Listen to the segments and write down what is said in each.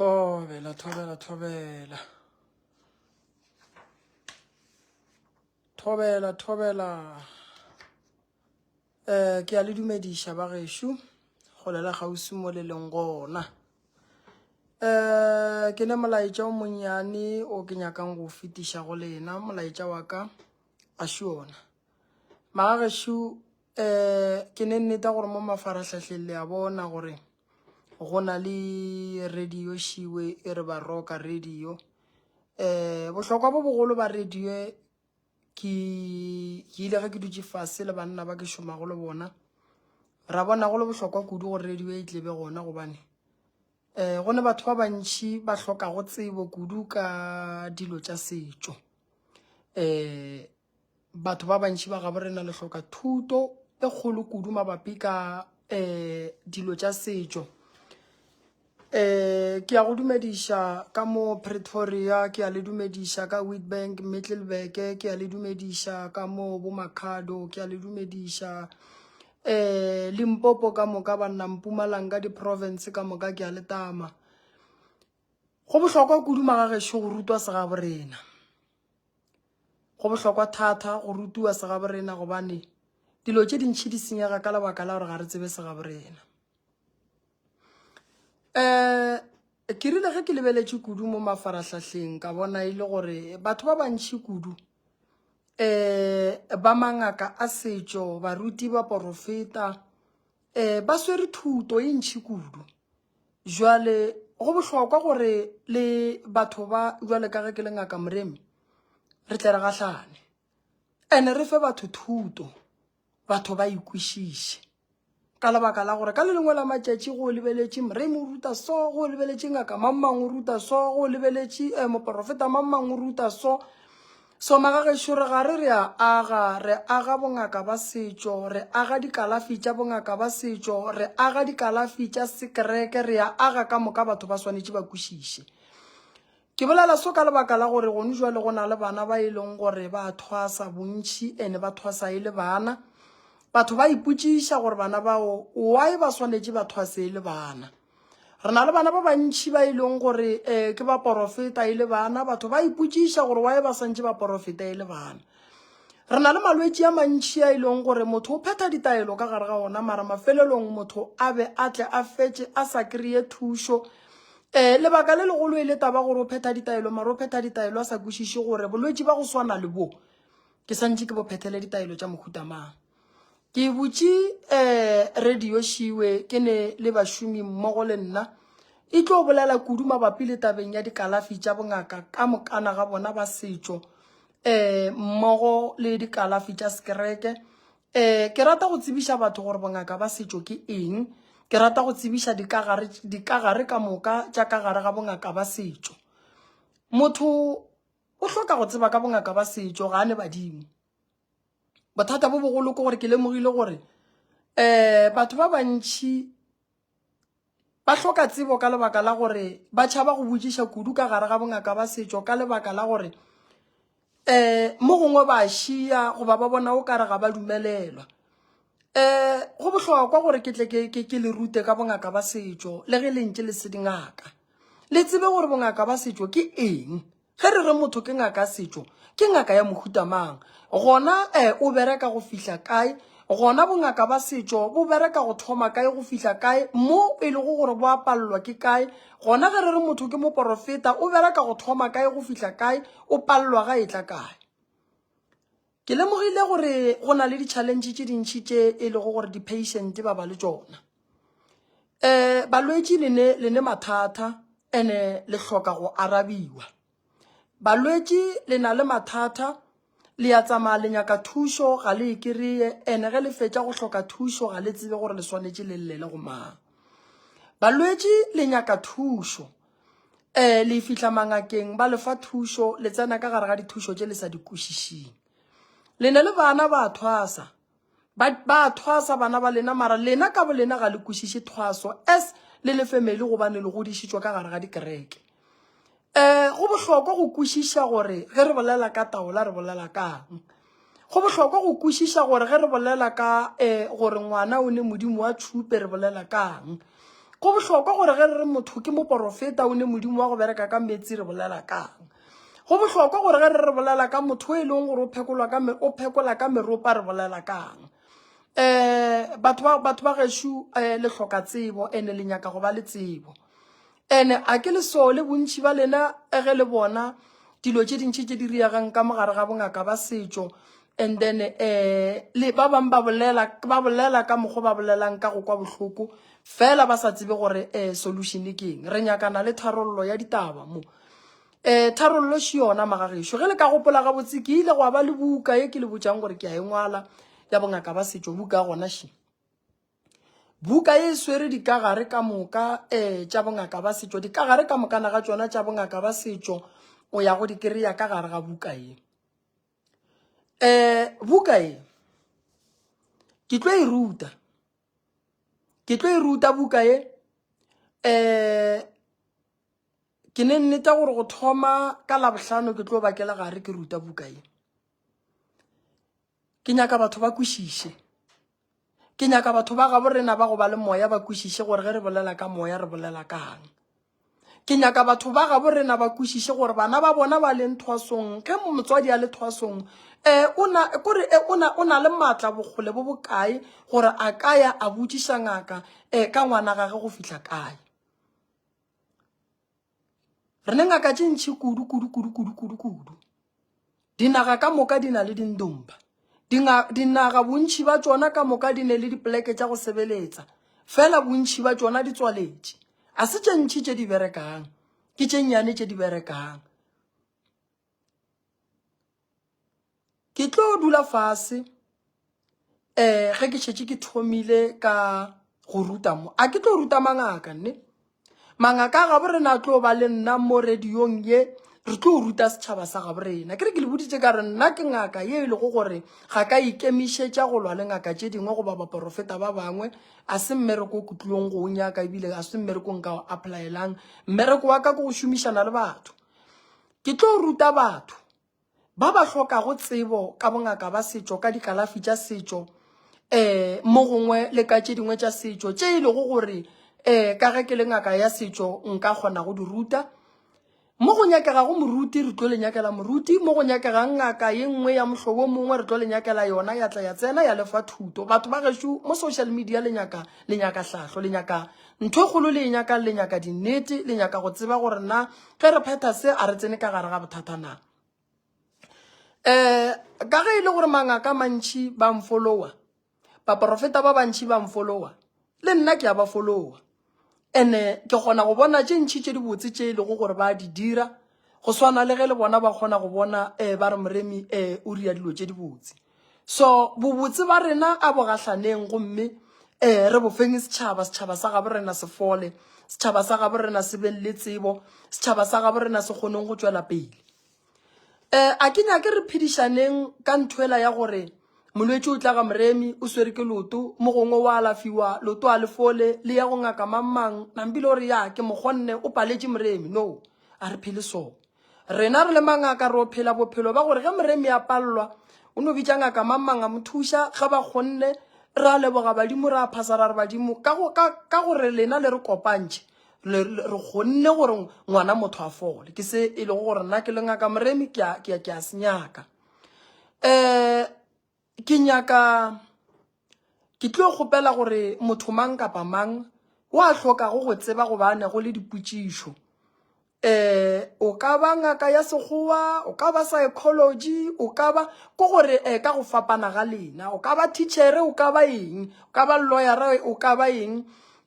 Thobela, thobela, thobela. Thobela, thobela. Eh, ke a le dumediša ba gešo go lela kgauswi mo le leng gona. Eh, ke ne molaetša o monnyane o ke nyakang go fetiša go lena, molaetša wa ka a še ona. Magagešo eh ke ne nneta gore mo mafarahlahleng le a bona gore go na le radio šiwe e re ba roka radio eh bohlokwa bo bogolo ba radio ke ke ile ge ke dutše fase le banna ba ke šomago le bona ra bona go le bohlokwa kudu gore radio e tlebe gona gobane um go ne batho ba bantšhi ba hlokago tsebo kudu ka dilo tša setšo um batho ba bantši ba gabo rena le hloka thuto e kgolo kudu mabapi ka um dilo tša setšo um ke ya go dumediša ka mo Pretoria ke ya le dumediša ka Witbank Middelburg ke ya le dumediša ka mo bo Makhado ke ya le dumediša um Limpopo ka moka banna Mpumalanga di-province ka moka ke ya le tama go bohlokwa kudu magagešo go rutwa segabo rena Go bohlokwa thata go rutiwa segaborena gobane dilo tše dintšhi di senyega ka lebaka la gore ga re tsebe segaborena. Um ke rile ge ke lebeletše kudu mo mafarahlahleng ka bona e le gore batho ba bantšhi kudu um ba mangaka a setšo baruti ba porofeta um ba swere thuto e ntšhi kudu Jwale go bohlokwa gore le batho ba jwale ka ge ke le ngaka Moremi re tle re gahlane ene re fe batho thuto batho ba ikwešiše ka lebaka la gore ka le lengwe la matšatši go lebeletše Moremi o ruta so go lebeletše ngaka mang mang o ruta so go lebeletše eh, moporofeta mang mang o ruta so So magagešo re gare re a aga, re aga bongaka ba setšo, re aga dikalafi tša bongaka ba setšo, re aga dikalafi tša sekereke, re a aga ka moka batho ba swanetše ba kwešiše. Ke bolela so ka lebaka la gore gone jwale go na le bana ba e leng gore ba thwasa bontši ene ba thwasa e le bana. Batho ba ipotšiša gore bana bao why ba swanetše ba thwase e le bana. Re na le bana ba bantši ba e leng gore um ke baporofeta e le bana, batho ba ipotšiša gore why ba santše ba porofeta e le bana. Re na le malwetši a mantši a e leng gore motho o phetha ditaelo ka gare ga ona mara mafelelong motho a be a tle a fetše a sa kry-e thušo. Um lebaka le legolo e le taba gore o phetha ditaelo mara o phetha ditaelo a sa kwešiše gore bolwetši ba go swana le bo ke santše ke bo phethele ditaelo tša mohuta mang. Ke butše eh, radio šiwe ke ne le bašomi mmogo le nna e tlo bolela kudu mabapi le tabeng ya dikalafi tša bongaka ka mokana ga bona ba setšo eh, mmogo le dikalafi tša sekereke. Eh, ke rata go tsebiša batho gore bongaka ba setšo ke eng. Ke rata go tsebiša dikagare, dikagare ka moka tša ka gare ga bongaka ba setšo. Motho o hloka go tseba ka bongaka ba setšo ga a ne badimo. Bothata bo bogolo ke gore ke lemogile gore um batho ba bantšhi ba hloka tsebo ka lebaka la gore ba tšhaba go botšiša kudu ka gare ga bongaka ba setšo ka lebaka la gore um mo gongwe ba šia goba ba bona o kare ga ba dumelelwa. Um go bohlokwa gore ke tle ke le rute ka bongaka ba setšo le ge le ntše le se dingaka. Le tsebe gore bongaka ba setšo ke eng. Ge re re motho ke ngaka ya setšo, ke ngaka ya mohuta mang? Gona eh, o bereka go fihla kae? Gona bongaka ba setšo bo bereka go thoma kae go fihla kae? Mo e lego gore bo a palelwa ke kae? Gona ge re re motho ke moporofeta, o bereka go thoma kae go fihla kae? O palelwa ga e tla kae? Ke lemogile gore go na le di-challenge tše dintši tše e lego gore di-patient ba ba le tšona. Um balwetši le ne le ne mathata ene le hloka go arabiwa. Balwetši le na le mathata le ya tsamaya le nyaka thušo ga le e kry-e ene ge le fetša go hloka thušo ga le tsebe gore le swanetše le llele go mang. Balwetši le nyaka thušo um le fihla mangakeng ba le fa thušo le tsena ka gare ga dithušo tše le sa di kwešišing. Le ne le bana ba thwasa ba ba thwasa bana ba lena mara lena ka bolena ga le kwešiše thwaso as le le family gobane le godišitšwe ka gare ga dikereke. Um go bohlokwa go kwešiša gore ge re bolela ka taola re bolela kang. Go bohlokwa go kwešiša gore ge re bolela ka um gore ngwana o ne modimo wa tšhupe re bolela kang. Go bohlokwa gore ge re re motho ke moporofeta o ne modimo wa go bereka ka meetse re bolela kang. Go bohlokwa gore ge re re bolela ka motho e leng gore o phekolwa ka o phekola ka meropa re bolela kang. Eh batho ba batho ba gešo eh, le hloka tsebo ene le nyaka go ba le tsebo. Ene a ke le sole bontši ba lena ge le bona dilo tše dintši tše di riegang ka mogare ga bongaka ba setšo and then eh le ba bang ba bolela ba bolela ka mokgwa ba bolelang ka go kwa bohloko fela ba sa tsebe gore eh solution ke eng. Re nyakana le tharollo ya ditaba mo. Eh tharollo še yona magagešo. Ge le ka gopola gabotse ke ile gwa ba le buka ye ke le botšang gore ke a e ngwala ya bongaka ba setšo buka ya gona še. Buka ye e swere dikagare ka moka um tša bongaka ba setšo. Dikagare ka mokana ga tšona tša bongaka ba setšo o ya go di kry-a ka gare ga buka ye. Um buka ye ke tlo e ruta, ke tlo e ruta buka ye um ke ne nneta gore go thoma ka Labohlano ke tlo ba ke le gare ke ruta buka ye. Ke nyaka batho ba kwešiše. Ke nyaka batho ba gabo rena ba go ba le moya ba kwešiše gore ge re bolela ka moya re bolela kang. Ke nyaka batho ba gabo rena ba kwešiše gore bana ba bona ba leng thwasong, ge motswadi a le thwasong, eh, o na, kore, eh, o na, o na le maatla bokgole bo bokae gore a ka ya a botšiša ngaka, eh, ka ngwana gage go fihla kae. Re ne ngaka tše ntši kudu, kudu, kudu, kudu, kudu, kudu. Dinaga ka moka di na le dindomba. Dinga, dinaga bontši ba tšona ka moka di ne le dipoleke tša go sebeletsa. Fela bontši ba tšona di tswaletše. A se tše ntši tše di berekang, ke tše nnyane tše di berekang. Ke tlo dula fase um ge ke šetše ke thomile ka go ruta mo. A ke tlo ruta mangaka nne. Mangaka a gabo rena a tlo ba le nna mo radiong ye re tlo ruta setšhaba sa gabo rena. Ke re ke le boditše ka re nna ke ngaka ye e lego gore ga ka ikemišetša go lwa le ngaka tše dingwe goba baporofeta ba bangwe. A se mmereko o ke tlilong go o nyaka ebile a se mmereko nka o apply-elang. Mmereko wa ka ke go šomišana le batho. Ke tlo ruta batho ba ba hlokago tsebo ka bongaka ba setšo, ka dikalafi tša setšo, um mo gongwe le ka tše dingwe tša setšo tše e lego gore um ka ge ke le ngaka ya setšo nka kgona go di ruta. Mo go nyakegago moruti re tlo le nyakela moruti, mo go nyakegang ngaka ye nngwe ya mohlobo o mongwe re tlo le nyakela yona ya tla ya tsena ya le fa thuto. Batho ba gešo mo social media le nyaka le nyaka hlahlo, le nyaka ntho e kgolo le e nyakang, le nyaka dinnete, le nyaka go tseba gore na ge re phetha se a re tsene ka gare ga bothata na. Um ka ge e le gore mangaka a mantši ba mfolowa, baporofeta ba bantši ba mfolowa, le nna ke a ba folowa. Ene ke kgona go bona tše ntši tše dibotse tše e lego gore ba di dira, go swana le ge le bona ba kgona go bona um ba re Moremi um o ria dilo tše dibotse. So bobotse ba rena a bo gahlaneng gomme um re bo feng setšhaba, setšhaba sa gabo rena se fole, setšhaba sa gabo rena se beng le tsebo, setšhaba sa gabo rena se kgoneng go tšwela pele. Um a ke nyake re phedišaneng ka nthwela ya gore molwetši o tla ga Moremi o swere ke loto, mo gongwe wa alafiwa loto a le fole, le ya go ngaka mang mang, nampile o re ya ke mokgonne o paletše Moremi. No, a re phele so. Rena re le mangaka ro phela bophelo ba gore ge Moremi a pallwa o no bitša ngaka mang mang a mo thuša, ge ba kgonne re a leboga badimo re a phasa ra re badimo ka go ka ka gore lena le re kopantšhe re kgonne gore ngwana motho a fole. Ke se e lego gore nna ke le ngaka Moremi ke a ke a ke a se nyaka. Um ke nyaka ke tlo kgopela gore motho mang kapa mang wa hlokago go tseba goba a nago le dipotšišo eh o ka ba ngaka ya sekgowa o ka ba psychology o ka ba ko gore eh ka go fapana ga lena o ka ba teacher o ka ba eng o ka ba lawyer o ka ba eng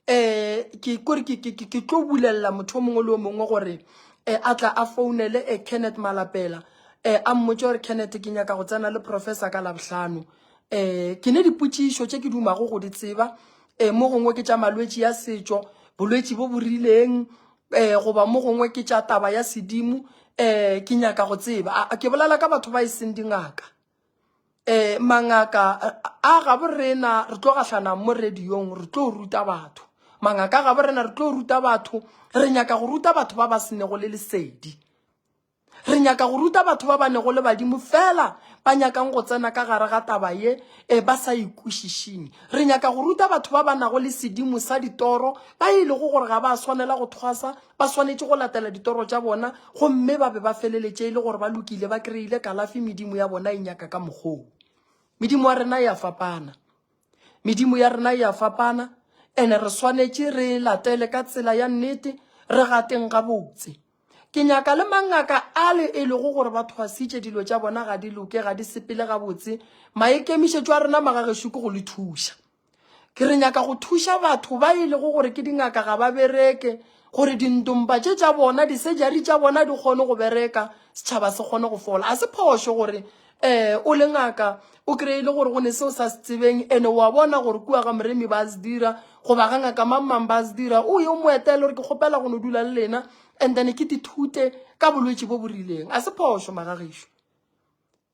eh ke kore ke ke ke tlo bulela motho o mongwe le o mongwe gore eh a tla a founele eh Kenneth Malapela eh a mmotse gore Kenneth ke nyaka go tsena le professor ka Labohlano eh ke ne dipotšišo tše ke dumago go di tseba eh mo gongwe ke tša malwetši ya setšo bolwetši bo bo rileng eh goba mo gongwe ke tša taba ya sedimo eh ke nyaka go tseba ke bolela ka batho ba e seng dingaka eh mangaka a gabo rena re tlo gahlana mo radiong re tlo ruta batho mangaka a gabo rena re tlo ruta batho re nyaka go ruta batho ba ba senego le lesedi Re nyaka go ruta batho ba ba nego le badimo fela. ba nyakang go tsena ka gare ga taba ye um ba sa e kwešišing. Re nyaka go ruta batho ba ba nago le sedimo sa ditoro, ba e lego gore ga ba swanela go thwasa, ba swanetše go latela ditoro tša bona, gomme ba be ba feleletše e le gore ba lokile, ba kry-ile kalafi medimo ya bona e nyaka ka mokgoo. Medimo ya rena e a fapana. Medimo ya rena e a fapana, ene re swanetše re e latele ka tsela ya nnete, re gateng gabotse. Ke nyaka le mangaka ale e lego gore ba thwasitše dilo tša bona ga di loke, ga di sepele gabotse. Maikemišetšo a rena magagešo ke go le thuša. Ke re nyaka go thuša batho ba e lego gore ke dingaka ga ba bereke, gore dintompa tše tša bona, disejari tša bona di kgone go bereka, setšhaba se kgone go fola. A se phošo gore um o le ngaka o kry-e le gore go ne seo sa se tsebeng ene wa bona gore kua ga moremi ba se dira goba ga ngaka mang mang ba se dira, o ye o mo etele gore ke kgopela go no dula le lena and then ke dithute ka bolwetši bo bo rileng. A se phošo magagešo.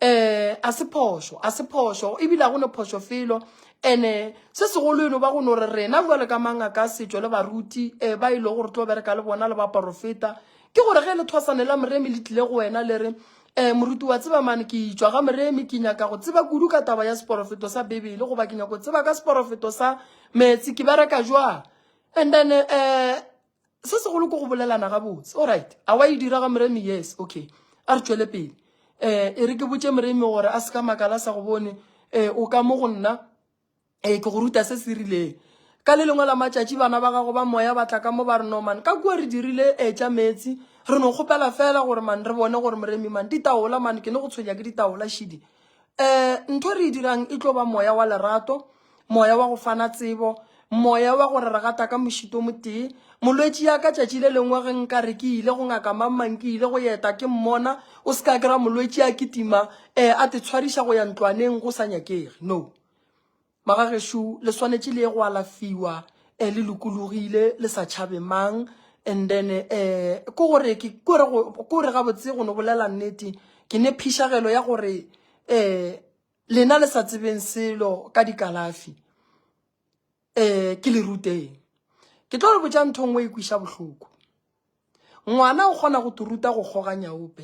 Eh, a se phošo, a se phošo, ebile a go ne phošo felo. Ene se segolo eno ba go no re rena jwale ka mangaka a setšo le baruti eh, ba e lego gore tlo bereka le bona le baporofeta, ke gore ge le thwasane la moremi le tlile go wena le re eh, moruti wa tseba mane ke itšwa ga moremi ke nyaka go tseba kudu ka taba ya seporofeto sa Bibele goba ke nyaka go tseba ka seporofeto sa meetse ke bereka jwang. And then eh, se segolo ke go bolelana gabotse. Alright, a wa e dira ga moremi? Yes, okay, a re tšwele pele. Um e re ke botše moremi gore a se ka makala sa go bone um o ka mo go nna um ke go ruta se se rileng. Ka le lengwe la matšatši bana ba gago ba moya ba tla ka mo ba re no man ka kua re dirile um tša meetse re no kgopela fela gore man re bone gore moremi man ditaola man ke ne go tshwenya ke ditaola šidi. Um ntho e re e dirang e tlo ba moya wa lerato, moya wa go fana tsebo, moya wa gore re gata ka mošito motee. Molwetši ya ka tšatši le lengwe ge nka re ke ile go ngaka mang mang ke ile go eta ke mmona, o se ka kry-a molwetši a kitima um a te tshwariša go ya ntlwaneng go sa nyakege. No. Magagešo le swanetše le ye go alafiwa um le lokologile le sa tšhabe mang and then um ke gore ke gore gabotse go no bolela nnete ke ne phišagelo ya gore um lena le sa tsebeng selo ka dikalafi um ke le ruteng. Ke tlo le botša ntho nngwe e kwiša bohloko. Ngwana o kgona go te ruta go kgoga nyaope.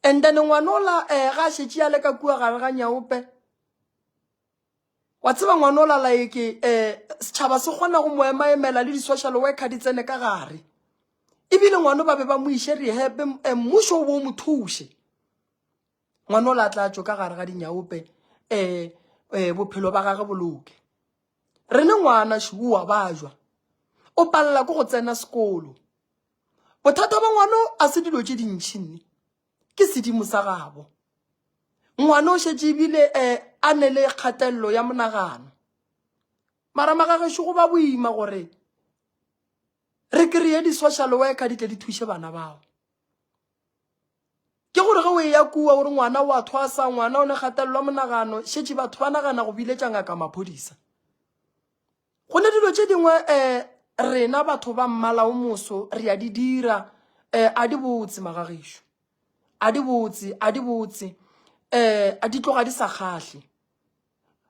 And then ngwana ola um ga a šetše a le ka kua gare ga nyaope, wa tseba ngwana ola like um setšhaba se kgona go mo emaemela le di-social worker di tsene ka gare. Ebile ngwana ba be ba mo iše rehab, mmušo o bo o mo thuše. Ngwana ola a tla tšwe ka gare ga dinyaope um um bophelo ba gage bo loke. Rene ngwana šo o a bajwa, o palela ke go tsena sekolo. Bothata ba ngwano a se dilo tše dintšhi nne, ke sedimo sa gabo. Ngwana o šetše ebile um a ne le kgatelelo ya monagano. Mara magagešo go ba boima gore re kry-e di-social worker di tle di thuše bana bao. Ke gore ge o eya kua o re ngwana o a thwasa, ngwana o ne kgatelelo ya monagano, šetše batho ba nagana go biletša ngaka maphodisa. Go ne dilo tše dingwe um rena batho ba mmala o moso re a di dira um a di botse magagešo, a di botse, a di botse um a di tloga di sa kgahle.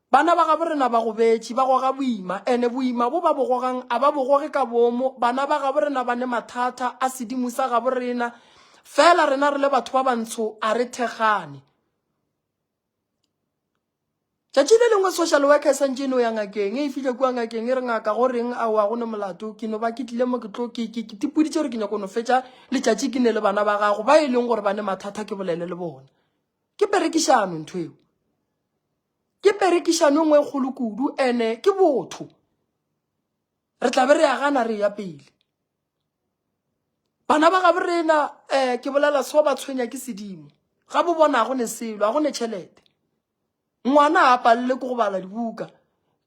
Bana ba gabo rena ba gobetše, ba goga boima, ene boima bo ba bo gogang a ba bo goge ka boomo. Bana ba gabo rena ba ne mathata a sedimo sa gabo rena, fela rena re le batho ba bantsho a re thekgane. Tšatši le lengwe social worker e santše e no ya ngakeng, e fihla kua ngakeng e re ngaka go reng aowa go ne molato, ke no ba ke tlile mo ke tlo ke ke ke tipoditše gore ke nyako no fetša letšatši ke ne le bana ba gago ba e leng gore ba ne mathata ke bolele le bona. Ke perekišano ntho eo. Ke perekišano e nngwe e kgolo kudu ene ke botho. Re tla be re agana re ya pele. Bana ba gabo rena um ke bolela so ba tshwenya ke sedimo. Ga bo bona go ne selo, a go ne tšhelete. Ngwana a palele ke go bala dibuka.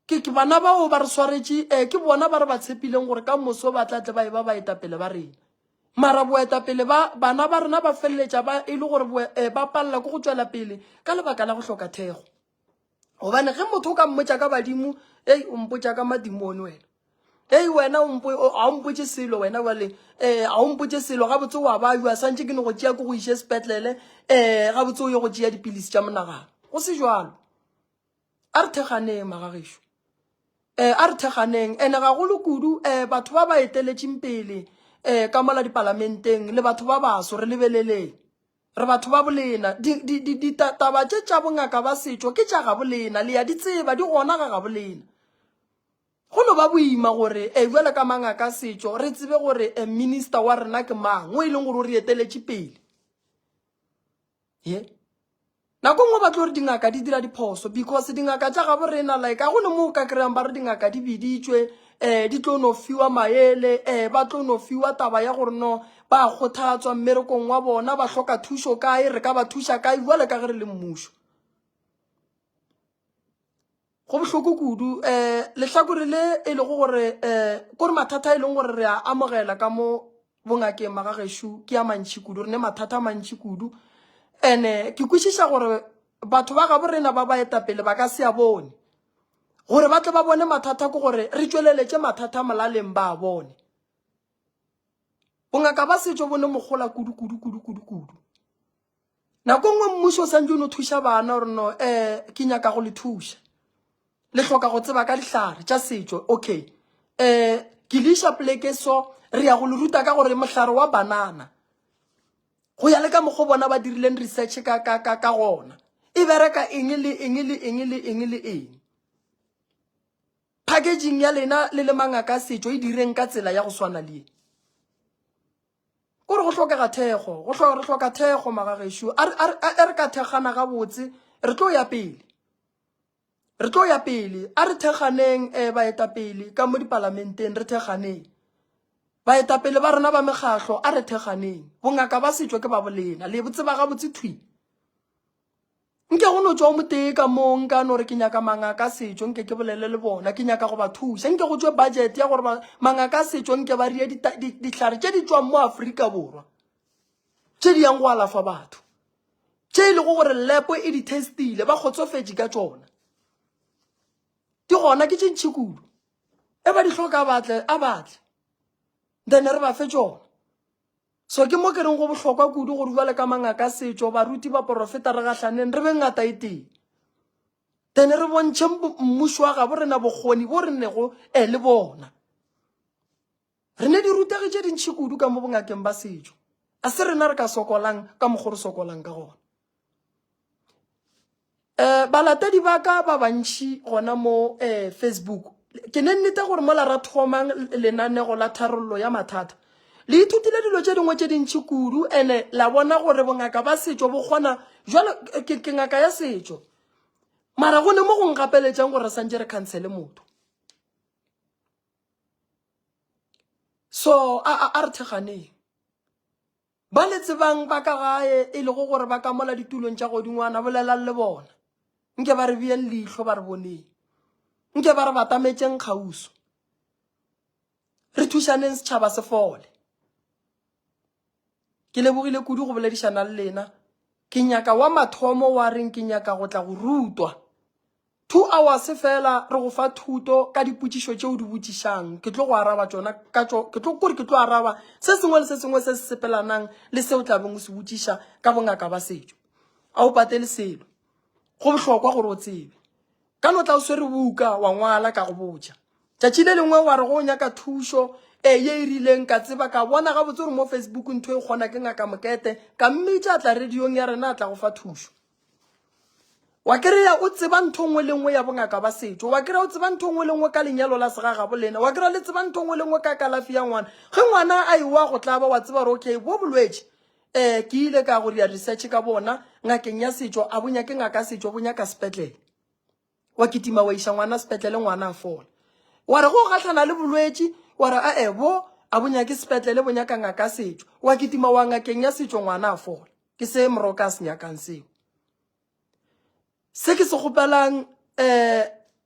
Ke ke bana bao ba re swaretše um ke bona ba re ba tshepileng gore ka moso ba tla tle ba e ba baetapele ba rena. Mara boetapele ba bana ba rena ba feleletša ba e le gore eh, ba palela ke go tšwela pele ka lebaka la go hloka thekgo. Gobane ge motho o ka mmotša ka badimo, ei o mpotša ka madimone wena. Ei wena ga o mpotše selo wena bjale, um ga o mpotše selo gabotse wa bajwa santše ke no go tšea ke go iše sepetlele, um gabotse o ye go tšea dipilisi tša monagano. Go se jwalo. A re thekganeng magagešo. Um a re thekganeng ene gagolo kudu um batho ba ba eteletšeng pele um ka mola dipalamenteng le batho ba baso re lebeleleng. Re batho ba bolena. Di, di, di, ditaba tše tša bongaka ba setšo ke tša gabolena. Le ya di tseba, di gona ga gabolena. Go no ba boima gore e bjale ka mangaka a setšo re tsebe gore e minister wa rena ke mang o e leng gore o re eteletše pele. Ye. Nako nngwe ba tlo re dingaka di dira diphoso because dingaka tša gabo rena like a go ne mo o ka kry-ang ba re dingaka di biditšwe um di tlo no fiwa maele um ba tlo no fiwa taba ya gore no ba kgothatswa mmerekong wa bona ba hloka thušo kae re ka ba thuša kae bjale ka ge re le mmušo. Go bohloko kudu um lehlakore le e lego gore um kore mathata a e leng gore re a amogela ka mo bongakeng magagešo ke a mantši kudu re ne mathata a mantši kudu ene ke kwešiša gore batho ba gabo rena ba baetapele ba ka se a bone gore ba tle ba bone mathata ke gore re tšweleletše mathata molaleng ba a bone bongaka ba setšo bo ne mogola kudu kudu kudu kudu kudu Nako nngwe mmušo o santse o no thuša bana gore no um ke nyaka go le thuša. Le hloka go tseba ka dihlare tša setšo. Okay. Um ke le iša poleke so re ya go le ruta ka gore mohlare wa banana go ya le ka mokgwa bona ba dirileng research ka ka ka ka gona e bereka eng le eng le eng le eng le eng. Packaging ya lena le le mangaka a setšo e direng ka tsela ya go swana le ye. Kore go hlokega thekgo, go hlo re hloka thekgo magagešo. A re re ka thekgana gabotse, re tlo ya pele. Re tlo ya pele. A re thekganeng eh, baetapele ka mo dipalamenteng, re thekganeng. Baetapele ba rena ba mekgahlo, a re thekganeng. Bongaka ba setšo ke ba bolena, le bo tseba gabotse thwi. Nke go no tšwa o motee ka moo nka no re ke nyaka mangaka a setšo nke ke bolele le bona ke nyaka go ba thuša nke go tšwe budget ya gore mangaka a setšo nke ba rie dihlare tše di tšwang mo Afrika Borwa tše di yang go alafa batho tše e lego gore lepo e di testile ba kgotsofetše ka tšona di gona ke tše ntšhi kudu e ba di hloka batle a batle then re ba fe tšona. So ke mo ke reng go bohlokwa kudu gore bjale ka mangaka a setšo, baruti, baporofeta re gahlaneng re be ngata e tee. Then re bontšheng mmušo wa gabo rena bokgoni bo re nego eh, le bona. Re ne dirutegi tše dintšhi kudu ka mo bongakeng ba setšo. A se rena re ka sokolang ka mokgo re sokolang ka gona. Eh, balatedi ba ka ba bantši gona mo eh, Facebook ke ne nnete gore mola ra thomang lenanego la tharollo ya mathata le ithutile dilo tše dingwe tše dintši kudu ene la bona gore bongaka ba setšo bo kgona jalo ke, ke ngaka ya setšo mara go ne mo go ngapeletšang gore re santše re khansele motho so a, a, a re thekganeng Ba le tsebang ba ka gae, e lego gore ba ka mola ditulong tša godingwana, bolelang le bona. Nke ba re beeng leihlo ba re boneng. Nke ba re batametšeng kgauswi. Re thušaneng setšhaba se fole. Ke lebogile kudu go boledišana le lena. Ke nyaka wa mathomo wa reng ke nyaka go tla go rutwa. 2 hours fela re go fa thuto ka dipotšišo tše o di botšišang. Ke tlo go araba tšona ka tšo ke tlo kore ke tlo araba se sengwe le se sengwe se se sepelanang le se o tla beng o se botšiša ka bongaka ba setšo. A o patele selo. Go bohlokwa gore o tsebe. Ka no tla o swere buka wa ngwala ka go botša. Tšatši le lengwe wa re go o nyaka thušo e ye e rileng ka tseba ka bona gabotse gore mo Facebook ntho e kgona ke ngaka Mokete ka mmitša a tla radiong ya rena a tla go fa thušo. Wa kry-a o tseba ntho nngwe le nngwe ya bongaka ba setšo. Wa kry-a o tseba ntho nngwe le nngwe ka lenyalo la segagabo lena. Wa kry-a le tseba ntho nngwe le nngwe ka kalafi ya ngwana. Ge ngwana a ewa go tlaba wa tseba gore okay bo bolwetši um ke ile ka go dira research ka bona ngakeng ya setšo a bo nyake ngaka ya setšo bo nyaka sepetlele. Wa kitima wa iša ngwana sepetlele ngwana a fola. Wa re go gahlana le bolwetši wa re ae bo a bo nyake sepetlele bo nyaka ngaka ya setšo. Wa kitima wa ngakeng ya setšo ngwana a fola. Ke se Moroka a se nyakang seo. Se ke se kgopelang um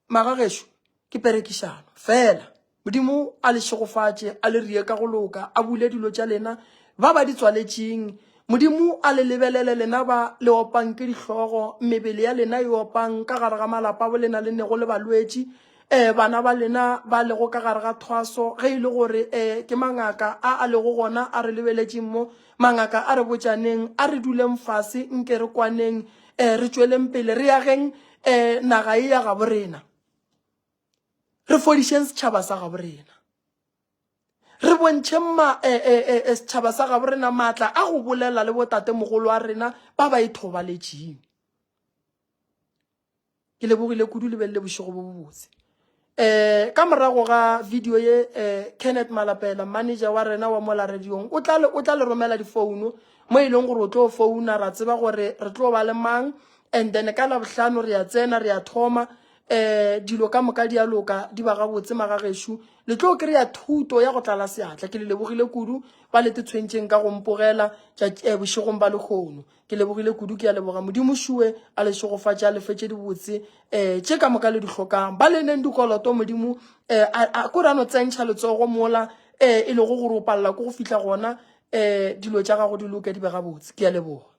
magagešo ke perekišano fela. Modimo a le šegofatše, a le rie ka go loka, a bule dilo tša lena ba ba di tswaletšeng. Modimo a le lebelele lena ba le opang ke dihlogo, mebele ya lena e opang ka gare ga malapa a bo lena le nego le balwetši, um bana ba lena ba lego ka gare ga thwaso, ge e le gore um ke mangaka a a lego gona a re lebeletšeng mo, Mangaka a re botšaneng, a re duleng fase, nke re kwaneng, eh, re tšweleng pele, re ageng eh, naga ye ya gabo rena. Re fodišeng setšhaba sa gabo rena. Re bontšheng ma, e, e, e, e, setšhaba sa gabo rena maatla a go bolela le botatemogolo a rena ba ba ithobaletšeng. Ke lebogile kudu le be le bošego bo bobotse. Eh, ka morago ga video ye eh, Kenneth Malapela manager wa rena wa mola radiong o tla le o tla le romela difouno mo e leng gore o tlo founa ra tseba gore re tlo ba le mang and then ka labohlano re a tsena re a thoma eh dilo ka moka di a loka di ba gabotse magagešo le tlo kry-a thuto ya go tlala seatla ke le lebogile kudu ba le tetshwentšeng ka go mpogela eh, bošegong ba lekgono Ke lebogile kudu, ke a leboga. Modimo šue a le šegofatše, a le fe tše dibotse, um tše ka moka le di hlokang. Ba le neng dikoloto, Modimo um a, a ko re a no tsentšha letsogo mola um e lego gore o palela ko go fihla gona, um dilo tša gago di loke di be gabotse. Ke a leboga.